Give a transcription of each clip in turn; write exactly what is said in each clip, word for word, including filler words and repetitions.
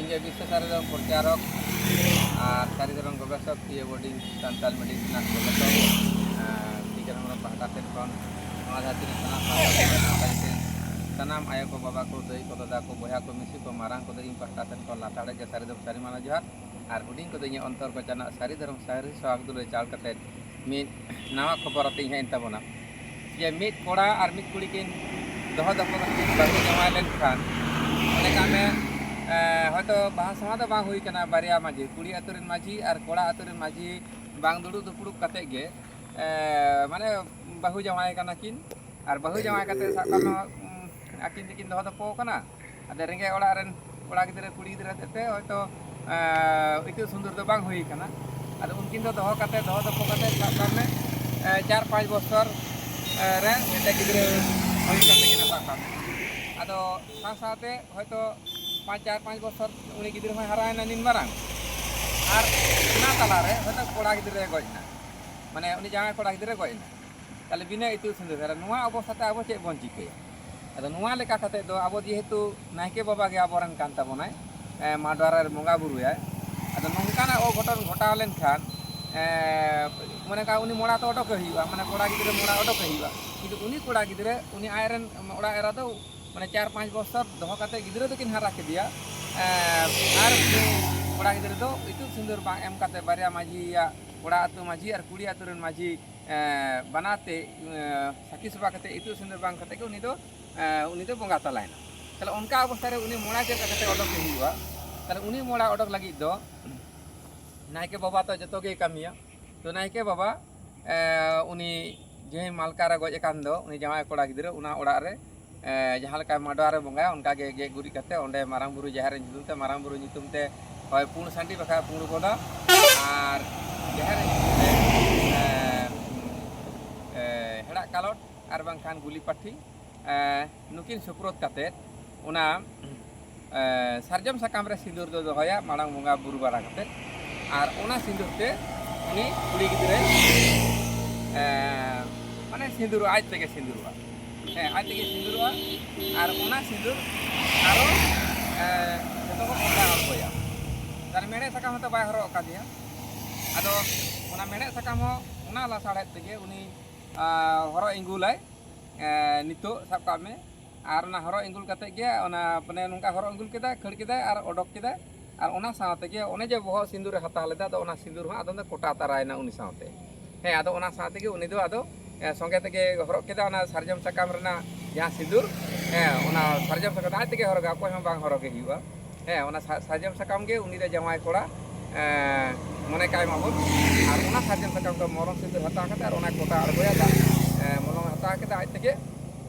ᱤᱧ ᱵᱤᱥᱥᱚ ᱥᱟᱹᱨᱤ ᱫᱷᱚᱨᱚᱢ ᱯᱨᱚᱪᱟᱨᱚᱠ ᱟᱨ ᱥᱟᱹᱨᱤ ᱫᱷᱚᱨᱚᱢ ᱜᱚᱵᱮᱥᱚᱠ, P A boarding Santal media ᱨᱮᱱᱟᱜ ᱜᱚᱵᱮᱥᱚᱠ, ᱟᱨ ᱴᱤᱠᱟᱹ ᱦᱮᱢᱵᱨᱚᱢ ᱯᱟᱦᱴᱟ ᱥᱮᱫ ᱠᱷᱚᱱ ᱱᱚᱣᱟ ᱫᱷᱟᱹᱨᱛᱤ ᱨᱮ ᱥᱟᱱᱟᱢ ᱥᱟᱱᱛᱟᱲ ᱠᱚ ᱥᱟᱱᱟᱢ ᱟᱭᱳ ᱠᱚ, ᱵᱟᱵᱟ ᱠᱚ, ᱫᱟᱹᱭ ᱠᱚ, ᱫᱟᱫᱟ ᱠᱚ, ᱵᱚᱭᱦᱟ ᱠᱚ, ᱢᱤᱥᱤ ᱠᱚ, ᱢᱟᱨᱟᱝ ᱠᱚᱫᱚ ᱤᱧ ᱯᱟᱦᱴᱟ ᱥᱮᱫ ᱠᱷᱚᱱ ᱞᱟᱛᱟᱲ ᱦᱮᱡ ᱥᱟᱹᱨᱤ ᱫᱷᱚᱨᱚᱢ ᱥᱟᱹᱨᱤ ᱢᱟᱱᱟᱣ ᱡᱚᱦᱟᱨ᱾ ᱟᱨ ᱦᱩᱰᱤᱧ ᱠᱚᱫᱚ ᱤᱧᱟᱹᱜ ᱚᱱᱛᱚᱨ ᱠᱚ ᱪᱟᱱᱟᱜ ᱥᱟᱹᱨᱤ ᱫᱷᱚᱨᱚᱢ ᱥᱟᱹᱨᱤ ᱥᱚᱦᱟᱜ ᱫᱩᱞᱟᱹᱲ ᱪᱟᱞ ᱠᱟᱛᱮᱫ ᱢᱤᱫ ᱱᱟᱣᱟ ᱠᱷᱚᱵᱚᱨ ᱟᱛᱮ ᱤᱧ ᱦᱮᱡ ᱮᱱ ᱛᱟᱵᱚᱱᱟ᱾ ᱡᱮ ᱢᱤᱫ ᱠᱚᱲᱟ ᱟᱨ ᱢᱤᱫ ᱠᱩᱲᱤ ᱠᱤᱱ ᱫᱚᱦᱚ ᱫᱚᱯᱚ ᱠᱟᱛᱮ ᱠᱤᱱ ᱵᱟᱹᱦᱩ ᱡᱟᱶᱟᱭ ᱞᱮᱱᱠᱷᱟᱱ, ᱢᱚᱱᱮ ᱠᱟᱜ ᱢᱮ, ᱮ, ᱦᱚᱭᱛᱚ ᱵᱟᱦᱟ ᱥᱟᱶᱦᱟ ᱫᱚ ᱵᱟᱝ ᱦᱩᱭ ᱠᱟᱱᱟ, ᱵᱟᱨᱭᱟ ᱢᱟᱹᱡᱷᱤ, ᱠᱩᱲᱤ ᱟᱹᱛᱩ ᱨᱮᱱ ᱢᱟᱹᱡᱷᱤ ᱟᱨ ᱠᱚᱲᱟ ᱟᱹᱛᱩ ᱨᱮᱱ ᱢᱟᱹᱡᱷᱤ ᱵᱟᱝ ᱫᱩᱲᱩᱵ ᱫᱩᱯᱲᱩᱵ ᱠᱟᱛᱮ ᱜᱮ, ᱮ, ᱢᱟᱱᱮ ᱵᱟᱹᱦᱩ ᱡᱟᱶᱟᱭ ᱠᱟᱱᱟ ᱠᱤᱱ᱾ ᱟᱨ ᱵᱟᱹᱦᱩ ᱡᱟᱶᱟᱭ ᱠᱟᱛᱮ ᱥᱟᱵ ᱠᱟᱜ ᱢᱮ, ᱩᱢ, ᱟᱹᱠᱤᱱ ᱛᱮᱠᱤᱱ ᱫᱚᱦᱚ ᱫᱚᱯᱚ ᱠᱟᱱᱟ᱾ ᱟᱫᱚ ᱨᱮᱸᱜᱮᱡ ᱚᱲᱟᱜ ᱨᱮᱱ ᱠᱚᱲᱟ ᱜᱤᱫᱽᱨᱟᱹ ᱠᱩᱲᱤ ᱜᱤᱫᱽᱨᱟᱹ ᱦᱚᱛᱮᱡ ᱛᱮ ᱦᱚᱭᱛᱚ, ᱮ, ᱤᱛᱩᱫ ᱥᱤᱸᱫᱩᱨ ᱫᱚ ᱵᱟᱝ ᱦᱩᱭ ᱠᱟᱱᱟ᱾ ᱟᱫᱚ ᱩᱱᱠᱤᱱ ᱫᱚ ᱫᱚᱦᱚ ᱠᱟᱛᱮ, ᱫᱚᱦᱚ ᱫᱚᱯᱚ ᱠᱟᱛᱮ ᱥᱟᱵ ᱠᱟᱜ ᱢᱮ, ᱮ, ᱪᱟᱨ ᱯᱟᱸᱪ ᱵᱚᱪᱷᱚᱨ, ᱮ, ᱨᱮ ᱢᱤᱫᱴᱮᱱ ᱜᱤᱫᱽᱨᱟᱹ ᱦᱩᱭ ᱠᱟᱱ ᱛᱟᱹᱠᱤᱱᱟ ᱥᱟᱵ ᱠᱟᱜ ᱢᱮ᱾ ᱟᱫᱚ ᱥᱟᱶ ᱥᱟᱶᱛᱮ ᱦᱚᱭᱛᱚ ᱯᱟᱸᱪ, ᱪᱟᱨ ᱯᱟᱸᱪ ᱵᱚᱪᱷᱚᱨ ᱩᱱᱤ ᱜᱤᱫᱽᱨᱟᱹ ᱦᱚᱸᱭ ᱦᱟᱨᱟᱭᱮᱱᱟ ᱱᱤᱱ ᱢᱟᱨᱟᱝ, ᱟᱨ ᱚᱱᱟ ᱛᱟᱞᱟᱨᱮ ᱦᱚᱭᱛᱚ ᱠᱚᱲᱟ ᱜᱤᱫᱽᱨᱟᱹᱭ ᱜᱚᱡ ᱮᱱᱟ, ᱢᱟᱱᱮ ᱩᱱᱤ ᱡᱟᱶᱟᱭ ᱠᱚᱲᱟ ᱜᱤᱫᱽᱨᱟᱹᱭ ᱜᱚᱡ ᱮᱱᱟ᱾ ᱛᱟᱦᱚᱞᱮ ᱵᱤᱱᱟᱹ ᱤᱛᱩᱫ ᱥᱤᱸᱫᱩᱨ ᱨᱮ ᱱᱚᱣᱟ ᱚᱵᱚᱥᱛᱷᱟ ᱛᱮ ᱟᱵᱚ ᱪᱮᱫ ᱵᱚᱱ ᱪᱤᱠᱟᱹᱭᱟ? ᱟᱫᱚ ᱱᱚᱣᱟ ᱞᱮᱠᱟ ᱠᱟᱛᱮ ᱫᱚ ᱟᱵᱚ ᱡᱮᱦᱮᱛᱩ ᱱᱟᱭᱠᱮ ᱵᱟᱵᱟ ᱜᱮ ᱟᱵᱚᱨᱮᱱ ᱠᱟᱱ ᱛᱟᱵᱚᱱᱟᱭ, ᱮ, ᱢᱟᱰᱣᱟ ᱨᱮ ᱵᱚᱸᱜᱟ ᱵᱩᱨᱩᱭᱟᱭ, ᱟᱫᱚ ᱱᱚᱝᱠᱟᱱᱟᱜ ᱚᱜᱷᱚᱴᱚᱱ ᱜᱷᱚᱴᱟᱣ ᱞᱮᱱᱠᱷᱟᱱ, ᱮ, ᱢᱚᱱᱮ ᱠᱟᱜ ᱩᱱᱤ ᱢᱚᱲᱟ ᱛᱚ ᱚᱰᱚᱠᱮ ᱦᱩᱭᱩᱜᱼᱟ, ᱢᱟᱱᱮ ᱠᱚᱲᱟ ᱜᱤᱫᱽᱨᱟᱹ ᱢᱚᱲᱟ ᱚᱰᱚᱠᱮ ᱦᱩᱭᱩᱜᱼᱟ, ᱠᱤᱱᱛᱩ ᱩᱱᱤ ᱠᱚᱲᱟ ᱜᱤᱫᱽᱨᱟᱹ, ᱩᱱᱤ ᱟᱡᱨᱮᱱ ᱚᱲᱟᱜ ᱮᱨᱟ ᱫᱚ ᱢᱟᱱᱮ ᱪᱟᱨ ᱯᱟᱸᱪ ᱵᱚᱪᱷᱚᱨ ᱫᱚᱦᱚ ᱠᱟᱛᱮ ᱜᱤᱫᱽᱨᱟᱹ ᱫᱚᱠᱤᱱ ᱦᱟᱨᱟ ᱠᱮᱫᱮᱭᱟ, ᱮ, ᱟᱨ ᱩᱱᱤ ᱠᱚᱲᱟ ᱜᱤᱫᱽᱨᱟᱹ ᱫᱚ ᱤᱛᱩᱫ ᱥᱤᱸᱫᱩᱨ ᱵᱟᱝ ᱮᱢ ᱠᱟᱛᱮ ᱵᱟᱨᱭᱟ ᱢᱟᱹᱡᱷᱤᱭᱟᱜ ᱠᱚᱲᱟ ᱟᱹᱛᱩ ᱢᱟᱹᱡᱷᱤ ᱟᱨ ᱠᱩᱲᱤ ᱟᱹᱛᱩ ᱨᱮᱱ ᱢᱟᱹᱡᱷᱤ, ᱮ, ᱵᱟᱱᱟᱨ ᱛᱮ, ᱮ, ᱥᱟᱹᱠᱷᱤ ᱥᱚᱵᱷᱟ ᱠᱟᱛᱮ ᱤᱛᱩᱫ ᱥᱤᱸᱫᱩᱨ ᱵᱟᱝ ᱠᱟᱛᱮ ᱜᱮ ᱩᱱᱤ ᱫᱚ, ᱮ, ᱩᱱᱤ ᱫᱚ ᱵᱚᱸᱜᱟ ᱛᱟᱞᱟᱭᱮᱱᱟ᱾ ᱛᱟᱦᱚᱞᱮ ᱚᱱᱠᱟ ᱚᱵᱚᱥᱛᱷᱟ ᱨᱮ ᱩᱱᱤ ᱢᱚᱲᱟ ᱪᱮᱫ ᱞᱮᱠᱟ ᱠᱟᱛᱮ ᱚᱰᱚᱠᱮ ᱦᱩᱭᱩᱜᱼᱟ? ᱛᱟᱦᱚᱞᱮ ᱩᱱᱤ ᱢᱚᱲᱟ ᱚᱰᱚᱠ ᱞᱟᱹᱜᱤᱫ ᱫᱚ ᱱᱟᱭᱠᱮ ᱵᱟᱵᱟ ᱛᱚ ᱡᱚᱛᱚ ᱜᱮᱭ ᱠᱟᱹᱢᱤᱭᱟ᱾ ᱛᱚ ᱱᱟᱭᱠᱮ ᱵᱟᱵᱟ, ᱮ, ᱩᱱᱤ ᱡᱟᱦᱟᱸᱭ ᱢᱟᱞᱠᱟ ᱨᱮ ᱜᱚᱡ ᱟᱠᱟᱱ ᱫᱚ, ᱩᱱᱤ ᱡᱟᱶᱟᱭ ᱠᱚᱲᱟ ᱜᱤᱫᱽᱨᱟᱹ, ᱚᱱᱟ ᱚᱲᱟᱜ ᱨᱮ, ᱮ, ᱡᱟᱦᱟᱸ ᱞᱮᱠᱟ ᱢᱟᱰᱣᱟ ᱨᱮ ᱵᱚᱸᱜᱟᱭᱟ, ᱚᱱᱠᱟ ᱜᱮ ᱜᱮᱡ ᱜᱩᱨᱤᱡ ᱠᱟᱛᱮ ᱚᱸᱰᱮ ᱢᱟᱨᱟᱝ ᱵᱩᱨᱩ ᱡᱟᱦᱮᱨ ᱧᱩᱛᱩᱢ ᱛᱮ ᱢᱟᱨᱟᱝ ᱵᱩᱨᱩ ᱧᱩᱛᱩᱢ ᱛᱮ ᱦᱳᱭ ᱯᱩᱸᱰ ᱥᱟᱺᱰᱤ ᱵᱟᱠᱷᱟᱡ ᱯᱩᱸᱰ ᱵᱚᱫᱟ, ᱟᱨ ᱡᱟᱦᱮᱨ ᱧᱩᱛᱩᱢ ᱛᱮ, ᱮ, ᱮ, ᱦᱮᱲᱟᱜ ᱠᱟᱞᱚᱴ ᱟᱨ ᱵᱟᱝᱠᱷᱟᱱ ᱜᱩᱞᱤ ᱯᱟᱹᱴᱷᱤ, ᱮ, ᱱᱩᱠᱤᱱ ᱥᱩᱯᱨᱚᱫ ᱠᱟᱛᱮ ᱚᱱᱟ, ᱮ, ᱥᱟᱨᱡᱚᱢ ᱥᱟᱠᱟᱢ ᱨᱮ ᱥᱤᱸᱫᱩᱨ ᱫᱚ ᱫᱚᱦᱚᱭᱟ ᱢᱟᱲᱟᱝ ᱵᱚᱸᱜᱟ ᱵᱩᱨᱩ ᱵᱟᱲᱟ ᱠᱟᱛᱮ, ᱟᱨ ᱚᱱᱟ ᱥᱤᱸᱫᱩᱨ ᱛᱮ ᱩᱱᱤ ᱠᱩᱲᱤ ᱜᱤᱫᱽᱨᱟᱹ, ᱮ, ᱢᱟᱱᱮ ᱥᱤᱸᱫᱩᱨᱚᱜᱼᱟ, ᱟᱡ ᱛᱮᱜᱮ ᱥᱤᱸᱫᱩᱨᱚᱜᱼᱟ᱾ ᱦᱮᱸ, ᱟᱡ ᱛᱮᱜᱮ ᱥᱤᱸᱫᱩᱨᱚᱜᱼᱟ᱾ ᱟᱨ ᱚᱱᱟ ᱥᱤᱸᱫᱩᱨ ᱟᱨᱚ, ᱮ, ᱡᱚᱛᱚ ᱠᱚ ᱯᱚᱛᱟᱣᱟ᱾ ᱫᱚ ᱵᱟᱭ ᱦᱚᱨᱚᱜ ᱟᱠᱟᱫᱮᱭᱟ᱾ ᱟᱫᱚ ᱚᱱᱟ ᱢᱮᱲᱦᱮᱫ ᱥᱟᱠᱟᱢ ᱦᱚᱸ ᱚᱱᱟ ᱞᱟᱥᱟᱲᱦᱮᱫ ᱛᱮᱜᱮ ᱩᱱᱤ ᱟ, ᱦᱚᱨᱚᱜ ᱤᱸᱜᱩᱞᱟᱭ᱾ ᱮ, ᱱᱤᱛᱚᱜ ᱥᱟᱵ ᱠᱟᱜ ᱢᱮ, ᱟᱨ ᱚᱱᱟ ᱦᱚᱨᱚᱜ ᱤᱸᱜᱩᱞ ᱠᱟᱛᱮ ᱜᱮ ᱚᱱᱟ ᱢᱟᱱᱮ ᱱᱚᱝᱠᱟ ᱦᱚᱨᱚᱜ ᱤᱸᱜᱩᱞ ᱠᱮᱫᱟᱭ, ᱠᱷᱟᱹᱲ ᱠᱮᱫᱟᱭ ᱟᱨ ᱚᱰᱚᱠ ᱠᱮᱫᱟᱭ᱾ ᱟᱨ ᱚᱱᱟ ᱥᱟᱶ ᱛᱮᱜᱮ ᱚᱱᱮ ᱡᱮ ᱵᱚᱦᱚᱜ ᱥᱤᱸᱫᱩᱨᱮ ᱦᱟᱛᱟᱣ ᱞᱮᱫᱟ, ᱟᱫᱚ ᱚᱱᱟ ᱥᱤᱸᱫᱩᱨ ᱦᱚᱸ ᱟᱫᱚ ᱚᱸᱰᱮ ᱠᱚᱴᱟ ᱛᱟᱨᱟᱭᱮᱱᱟ ᱩᱱᱤ ᱥᱟᱶᱛᱮ᱾ ᱦᱮᱸ, ᱟᱫᱚ ᱚᱱᱟ ᱥᱟᱶ ᱛᱮᱜᱮ ᱩᱱᱤ ᱫᱚ ᱟᱫᱚ ᱮ, ᱥᱚᱸᱜᱮ ᱛᱮᱜᱮ ᱦᱚᱨᱚᱜ ᱠᱮᱫᱟ ᱚᱱᱟ ᱥᱟᱨᱡᱚᱢ ᱥᱟᱠᱟᱢ ᱨᱮᱱᱟᱜ ᱡᱟᱦᱟᱸ ᱥᱤᱸᱫᱩᱨ᱾ ᱦᱮᱸ, ᱚᱱᱟ ᱥᱟᱨᱡᱚᱢ ᱥᱟᱠᱟᱢ ᱫᱚ ᱟᱡ ᱛᱮᱜᱮ ᱦᱚᱨᱚᱜᱟ, ᱚᱠᱚᱭ ᱦᱚᱸ ᱵᱟᱝ ᱦᱚᱨᱚᱜᱮ ᱦᱩᱭᱩᱜᱼᱟ᱾ ᱦᱮᱸ, ᱚᱱᱟ ᱥᱟ-, ᱥᱟᱨᱡᱚᱢ ᱥᱟᱠᱟᱢ ᱜᱮ ᱩᱱᱤ ᱫᱚ ᱡᱟᱶᱟᱭ ᱠᱚᱲᱟ, ᱮ, ᱢᱚᱱᱮ ᱠᱟᱭ ᱢᱟᱵᱚᱱ᱾ ᱟᱨ ᱚᱱᱟ ᱥᱟᱨᱡᱚᱢ ᱥᱟᱠᱟᱢ ᱫᱚ ᱢᱚᱞᱚᱝ ᱥᱤᱸᱫᱩᱨ ᱦᱟᱛᱟᱣ ᱠᱟᱛᱮ ᱟᱨ ᱚᱱᱟ ᱠᱚᱴᱟ ᱟᱬᱜᱚᱭᱟ, ᱫᱟᱜ, ᱮ, ᱢᱚᱞᱚᱝ ᱦᱟᱛᱟᱣ ᱠᱟᱛᱮ ᱟᱡ ᱛᱮᱜᱮ,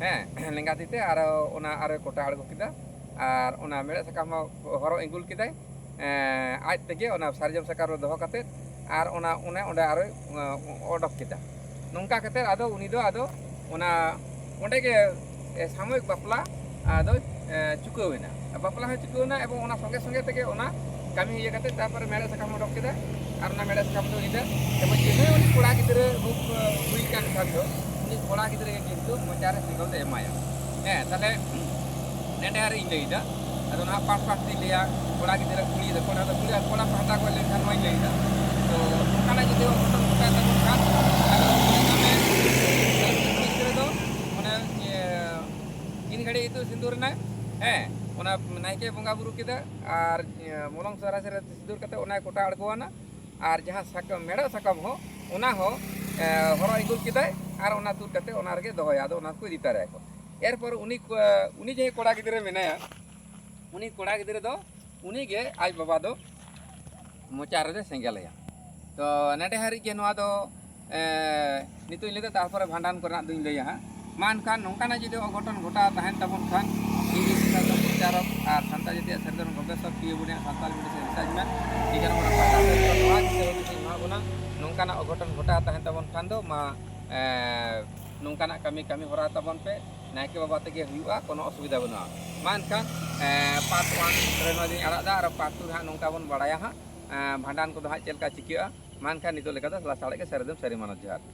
ᱦᱮᱸ, ᱞᱮᱸᱜᱟ ᱛᱤ ᱛᱮ ᱟᱨ ᱚᱱᱟ ᱟᱨᱚᱭ ᱠᱚᱴᱟ ᱟᱬᱜᱚ ᱠᱮᱫᱟ᱾ ᱟᱨ ᱚᱱᱟ ᱢᱮᱲᱦᱮᱫ ᱥᱟᱠᱟᱢ ᱦᱚᱸ ᱦᱚᱨᱚᱜ ᱤᱸᱜᱩᱞ ᱠᱮᱫᱟᱭ᱾ ᱮᱸ, ᱟᱡ ᱛᱮᱜᱮ ᱚᱱᱟ ᱥᱟᱨᱡᱚᱢ ᱥᱟᱠᱟᱢ ᱨᱮ ᱫᱚᱦᱚ ᱠᱟᱛᱮ ᱟᱨ ᱚᱱᱟ, ᱚᱱᱮ ᱚᱸᱰᱮ ᱟᱨᱚᱭ, ᱮᱸ, ᱚᱰᱚᱠ ᱠᱮᱫᱟ᱾ ᱱᱚᱝᱠᱟ ᱠᱟᱛᱮ ᱟᱫᱚ ᱩᱱᱤ ᱫᱚ ᱟᱫᱚ ᱚᱱᱟ ᱚᱸᱰᱮ ᱜᱮ, ᱮ, ᱥᱟᱢᱚᱭᱤᱠ ᱵᱟᱯᱞᱟ ᱟᱫᱚ, ᱮ, ᱪᱩᱠᱟᱹᱣ ᱮᱱᱟ᱾ ᱵᱟᱯᱞᱟ ᱦᱚᱸ ᱪᱩᱠᱟᱹᱣ ᱮᱱᱟ ᱮᱵᱚᱝ ᱚᱱᱟ ᱥᱚᱸᱜᱮ ᱥᱚᱸᱜᱮ ᱛᱮᱜᱮ ᱚᱱᱟ ᱠᱟᱹᱢᱤ ᱤᱭᱟᱹ ᱠᱟᱛᱮ ᱛᱟᱨᱯᱚᱨᱮ ᱢᱮᱲᱦᱮᱫ ᱥᱟᱠᱟᱢ ᱚᱰᱚᱠ ᱠᱮᱫᱟ᱾ ᱟᱨ ᱚᱱᱟ ᱢᱮᱲᱦᱮᱫ ᱥᱟᱠᱟᱢ ᱫᱚ ᱩᱱᱤ ᱫᱚ ᱮᱵᱚᱝ ᱡᱟᱦᱟᱸᱭ ᱩᱱᱤ ᱠᱚᱲᱟ ᱜᱤᱫᱽᱨᱟᱹ ᱨᱩᱯ, ᱮ, ᱦᱩᱭ ᱠᱟᱱ ᱠᱷᱟᱱ ᱫᱚ ᱩᱱᱤ ᱠᱚᱲᱟ ᱜᱤᱫᱽᱨᱟᱹ ᱜᱮ ᱠᱤᱱᱛᱩ ᱢᱚᱪᱟ ᱨᱮ ᱥᱮᱸᱜᱮᱞ ᱫᱚ ᱮᱢᱟᱭᱟ᱾ ᱦᱮᱸ, ᱛᱟᱦᱞᱮ ᱱᱮᱰᱮ ᱟᱨ ᱤᱧ ᱞᱟᱹᱭᱫᱟ᱾ ᱟᱫᱚ ᱱᱟᱦᱟᱜ ᱯᱟᱥ ᱯᱟᱥ ᱛᱤᱧ ᱞᱟᱹᱭᱟ, ᱠᱚᱲᱟ ᱜᱤᱫᱽᱨᱟᱹ ᱠᱩᱲᱤ ᱜᱤᱫᱽᱨᱟᱹ, ᱠᱚᱲᱟ ᱫᱚ ᱠᱩᱲᱤ ᱟᱨ ᱠᱚᱲᱟ ᱯᱟᱦᱴᱟ ᱠᱷᱚᱱ ᱞᱟᱹᱭ ᱠᱷᱟᱱ ᱱᱚᱣᱟᱧ ᱞᱟᱹᱭᱫᱟ᱾ ᱛᱚ ᱱᱚᱝᱠᱟᱱᱟᱜ ᱡᱩᱫᱤ ᱚᱜᱷᱚᱴᱚᱱ ᱜᱷᱚᱴᱟᱜ ᱛᱟᱵᱚᱱ ᱠᱷᱟᱱ, ᱟᱫᱚ ᱧᱮᱞ ᱢᱮ, ᱠᱩᱲᱤ ᱜᱤᱫᱽᱨᱟᱹ ᱫᱚ ᱢᱟᱱᱮ, ᱤᱭᱟᱹ, ᱛᱤᱱ ᱜᱷᱟᱹᱲᱤᱡ ᱤᱛᱩᱫ ᱥᱤᱸᱫᱩᱨ ᱮᱱᱟᱭ, ᱦᱮᱸ, ᱚᱱᱟ ᱱᱟᱭᱠᱮ ᱵᱚᱸᱜᱟ ᱵᱩᱨᱩ ᱠᱮᱫᱟ ᱟᱨ, ᱤᱭᱟᱹ, ᱢᱚᱞᱚᱝ ᱥᱚᱨᱟ ᱥᱮ ᱥᱤᱸᱫᱩᱨ ᱠᱟᱛᱮ ᱚᱱᱟᱭ ᱠᱚᱴᱟ ᱟᱬᱜᱚᱣᱟᱱᱟ᱾ ᱟᱨ ᱡᱟᱦᱟᱸ ᱥᱟᱠᱟᱢ, ᱢᱮᱲᱦᱮᱫ ᱥᱟᱠᱟᱢ ᱦᱚᱸ, ᱚᱱᱟ ᱦᱚᱸ, ᱮ, ᱦᱚᱨᱚᱜ ᱤᱸᱜᱩᱞ ᱠᱮᱫᱟᱭ ᱟᱨ ᱚᱱᱟ ᱛᱩᱫ ᱠᱟᱛᱮ ᱚᱱᱟ ᱨᱮᱜᱮ ᱫᱚᱦᱚᱭᱟ, ᱟᱫᱚ ᱚᱱᱟ ᱠᱚ ᱤᱫᱤ ᱛᱟᱨᱟᱭᱟᱠᱚ᱾ ᱮᱨᱯᱚᱨ ᱩᱱᱤ ᱠᱚ-, ᱩᱱᱤ ᱡᱟᱦᱟᱸᱭ ᱠᱚᱲᱟ ᱜᱤᱫᱽᱨᱟᱹ ᱢᱮᱱᱟᱭᱟ, ᱩᱱᱤ ᱠᱚᱲᱟ ᱜᱤᱫᱽᱨᱟᱹ ᱫᱚ ᱩᱱᱤ ᱜᱮ ᱟᱡ ᱵᱟᱵᱟ ᱫᱚ ᱢᱚᱪᱟ ᱨᱮᱫᱚ ᱥᱮᱸᱜᱮᱞ ᱟᱭᱟ᱾ ᱛᱚ ᱱᱮᱰᱮ ᱦᱟᱹᱨᱤᱡ ᱜᱮ ᱱᱚᱣᱟ ᱫᱚ, ᱮ, ᱱᱤᱛᱚᱜ ᱤᱧ ᱞᱟᱹᱭᱫᱟ, ᱛᱟᱨᱯᱚᱨᱮ ᱵᱷᱟᱸᱰᱟᱱ ᱠᱚᱨᱮᱱᱟᱜ ᱫᱚᱧ ᱞᱟᱹᱭᱟ ᱦᱟᱸᱜ᱾ ᱢᱟ ᱮᱱᱠᱷᱟᱱ ᱱᱚᱝᱠᱟᱱᱟᱜ ᱡᱩᱫᱤ ᱚᱜᱷᱚᱴᱚᱱ ᱜᱷᱚᱴᱟᱣ ᱛᱟᱦᱮᱱ ᱛᱟᱵᱚᱱ ᱠᱷᱟᱱ, ᱤᱧ ᱥᱟᱱᱛᱟᱲ ᱯᱨᱚᱪᱟᱨᱚᱠ ᱟᱨ ᱥᱟᱱᱛᱟᱲ ᱡᱟᱹᱛᱤᱭᱟᱜ ᱥᱟᱹᱨᱤ ᱫᱷᱚᱨᱚᱢ ᱜᱚᱵᱮᱥᱚᱠ ᱯᱤᱭᱳ ᱵᱚᱱᱤᱭᱟᱜ ᱥᱟᱱᱛᱟᱲ ᱢᱤᱰᱤᱭᱟ ᱥᱮ ᱨᱤᱥᱟᱨᱪ ᱢᱮᱱ, ᱴᱷᱤᱠᱟᱹᱱᱟ ᱢᱚᱱᱮ ᱯᱟᱦᱴᱟ ᱥᱮᱫ ᱠᱷᱚᱱ ᱱᱚᱣᱟ ᱜᱮ ᱦᱩᱫᱤᱥ ᱤᱧ ᱮᱢᱟ ᱵᱚᱱᱟ᱾ ᱱᱚᱝᱠᱟᱱᱟᱜ ᱚᱜᱷᱚᱴᱚᱱ ᱜᱷᱚᱴᱟᱣ ᱛᱟᱦᱮᱱ ᱛᱟᱵᱚᱱ ᱠᱷᱟᱱ ᱫᱚ ᱢᱟ, ᱮ, ᱱᱚᱝᱠᱟᱱᱟᱜ ᱠᱟᱹᱢᱤ ᱠᱟᱹᱢᱤ ᱦᱚᱨᱟ ᱛᱟᱵᱚᱱ ᱯᱮ, ᱱᱟᱭᱠᱮ ᱵᱟᱵᱟ ᱛᱮᱜᱮ ᱦᱩᱭᱩᱜᱼᱟ, ᱠᱳᱱᱳ ᱚᱥᱩᱵᱤᱫᱷᱟ ᱵᱟᱹᱱᱩᱜᱼᱟ᱾ ᱢᱟ ᱮᱱᱠᱷᱟᱱ, ᱮ, ᱯᱟᱨᱴ ᱳᱣᱟᱱ ᱨᱮ ᱱᱚᱣᱟ ᱫᱚᱧ ᱟᱲᱟᱜ ᱮᱫᱟ, ᱟᱨ ᱯᱟᱨᱴ ᱴᱩ ᱨᱮ ᱦᱟᱸᱜ ᱱᱚᱝᱠᱟ ᱵᱚᱱ ᱵᱟᱲᱟᱭᱟ ᱦᱟᱸᱜ, ᱮ, ᱵᱷᱟᱸᱰᱟᱱ ᱠᱚᱫᱚ ᱦᱟᱸᱜ ᱪᱮᱫ ᱞᱮᱠᱟ ᱪᱤᱠᱟᱹᱜᱼᱟ᱾ ᱢᱟ ᱮᱱᱠᱷᱟᱱ ᱱᱤᱛᱚᱜ ᱞᱮᱠᱟ ᱫᱚ ᱞᱟᱥᱟᱲᱦᱮᱫ ᱜᱮ ᱥᱟᱹᱨᱤ ᱫᱚᱢ ᱥᱟᱹᱨᱤ ᱢᱟᱱᱚᱛ ᱡᱚᱦᱟᱨ᱾